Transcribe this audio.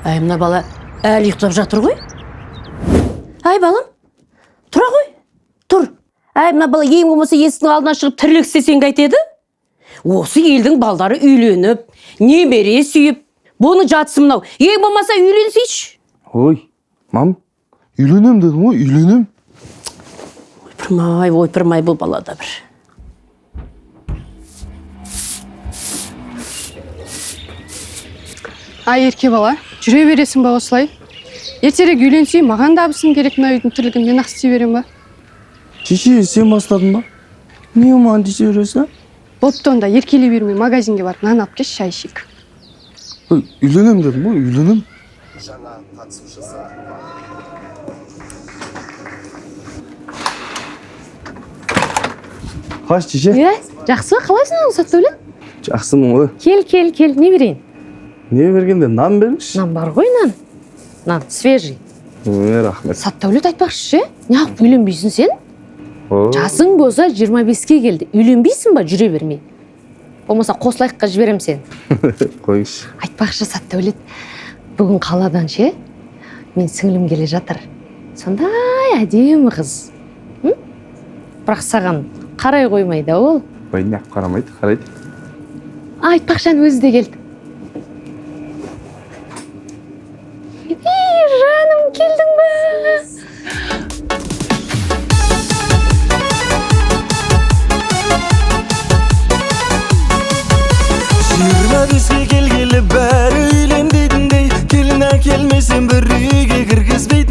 Әй, мына бала әлі ұйықтап жатыр ғой. Әй, балам, тұра ғой, тұр. Әй, мына бала ең болмаса есіктің алдына шығып тірлік істесең қайтеді? Осы елдің балдары үйленіп, немере сүйіп, бұның жатысы мынау. Ең болмаса үйленсейші. Ой, мам, үйленем дедім ғой, үйленем. Ойпырмай, ойпырмай, бұл бала да бір. Ай, ерке бала, жүре бересің ба осылай? Ертерек үйленсей, маған да абысын керек, мына үйдің тірлігін мен ақ істей беремін ба? Шеше, сен бастадың ба? Не маған тиісе бересің, а? Бопты онда, еркелей бермей, магазинге барып нан алып келші, шай ішейік. Ой, үйленем дедім ғой, үйленем. Қаш, шеше? Иә, жақсы, қалайсың, Сатдәулет? Жақсымын ғой. Кел, кел, кел, не берейін? Не бергенде, нан беріңізші. Нан бар ғой, нан. Нан, свежий. Ой, рахмет. Сатдәулет, айтпақшы ше, неғып үйленбейсің сен? Ой. Жасың болса 25-ке келді. Үйленбейсің ба, жүре бермей? Болмаса қосылайыққа жіберем сені. Қойыңызшы. Айтпақшы, Сатдәулет, бүгін қаладан ше, мен сіңілім келе жатыр. Сондай әдемі қыз. М? Бірақ саған қарай қоймайды ол. Ой, неғып қарамайды, қарайды. Айтпақшы, өзі де келді. Ей, жаным, келдің ба? 25-ке келгелі бәрі үйлен дейтіндей, келін әкелмесем бір үйге кіргізбейтіндей.